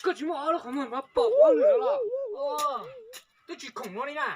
Koj tsis muaj ob lub qhov muag mas pom kuv ob lwm los? Twb tsis khoom no li na.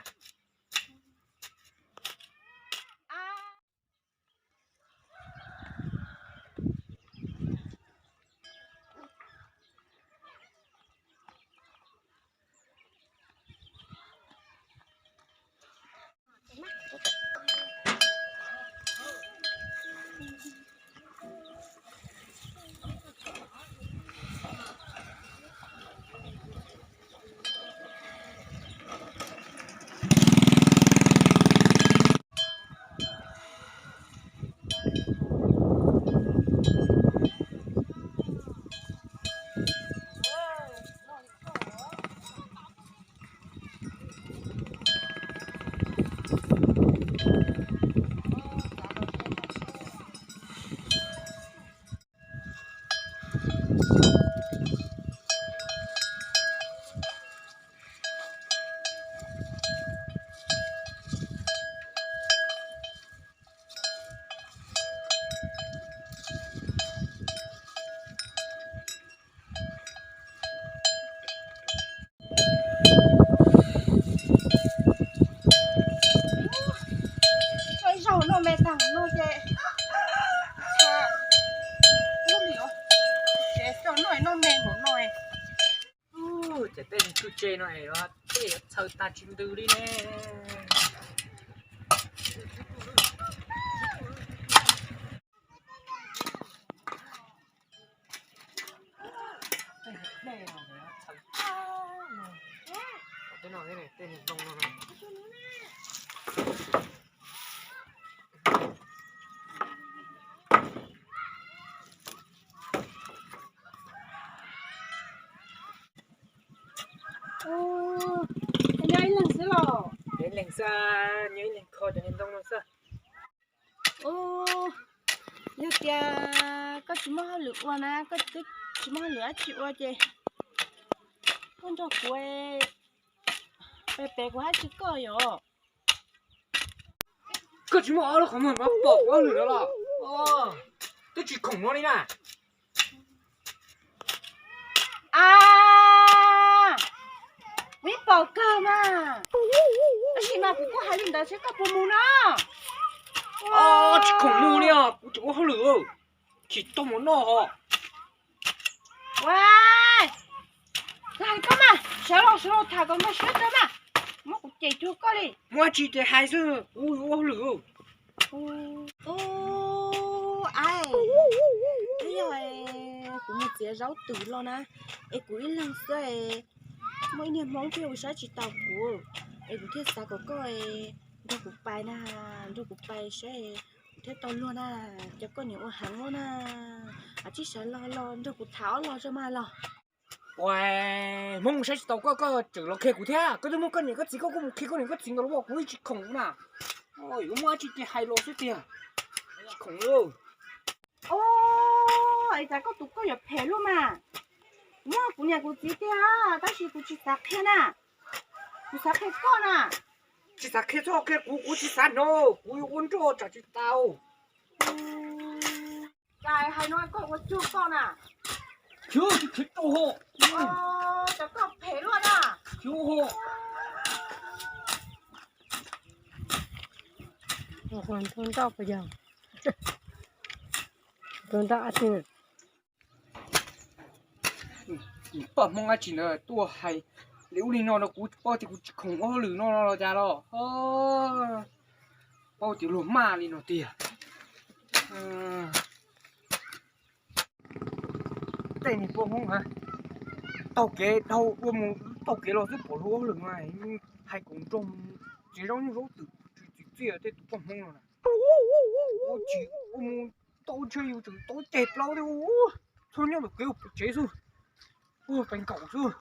Ib zaug noj me tag no ces, ub, tsev xwb noj noj me npaum no. Ces tej niag kwj tse no es tej yuav txhaws tag tsis ntws li ne. Nyob ib leeg xwb los? Nyob ib leeg xwb, nyob ib leeg kho cov niag ntoo no xwb. Ub, yog tias koj tsis muaj hauj lwm ua na, koj twb tsis muaj hauj lwm dab tsi ua ces koj nrog kuv, pem pem kuv hab tsis koj yom. Koj tsis muaj ob lub qhov muag mas pom kuv ob lwm no los? Twb tsis khoom no li na. A, kuv yeej pom kawg mas. Tab sis mas kuv kuj hais li ntawd seb koj puas mus no. Tsis khoom mus li os, kuv tseem ua hauj lwm, tsis tau mus noj os. Ua, hais koj mas, sawv los sawv los tham kom nkag siab tso mas. Muab kuv cem cuag koj li. Muaj dab tsi ces hais xwb, kuv yuav ua hauj lwm. Ub, a, twb yog kuv mus txiav zaub twm los na, es kuv ib leeg xwb, muaj ib niag hmoob thiaj ua saib tsis taus kuv, es kuv thiaj xav kom koj nrog kuv pais na, nrog kuv pais saib kuv thiaj tau luag na. Cov koj niam ua heev luaj na, tsib sawv los los nrog kuv tham ob los tso mas los. Ua, hmoob saib tsis taus koj, koj tseem los qhia kuv thiab. Koj twb muaj koj niam koj txiv, koj kuj mus qhia koj niam koj txiv nkawd los, kuv yeej tsis khoom na. Yuav muaj dab tsi ces hais los xwb tiag, tsis khoom li. Ua, es cas koj tus koj yuav phem luaj mas. Muaj kuv niam kuv txiv tiag, tab sis kuv tsis xav qhia na. Kuv xav qhia koj na. Tsis xav qhia txhob qhia kuv, kuv tsis xav hnov, kuv yuav ua nroj tsam tsis tau. Cas hais no koj ua cuag koj na. Khiav, khiav rau hauv. Cas koj phem luaj na. Khiav hauv. Tus nroj puas yog? Tus nroj dab tsi? Poj hmoob dab tsi ntawd tuaj hais li ub li no rau kuv, paub tias kuv tsis khoom ua hauj lwm no los cas los. Paub tias luag maj li no tiag. Tej niag poj hmoob a, taug kev dhau ua mus taug kev los twb pom luag ua hauj lwm mas hais kom nrog txiav zaub nyuj zaub twm tsis txiv txiaj tej tus poj hmoob no na. Ua tsis ua mus tau ntshe yus tseem tau ceg plaub thiab. Txhob nyob ntawm kev ua pem tsev xwb, ua pem nkaum xwb.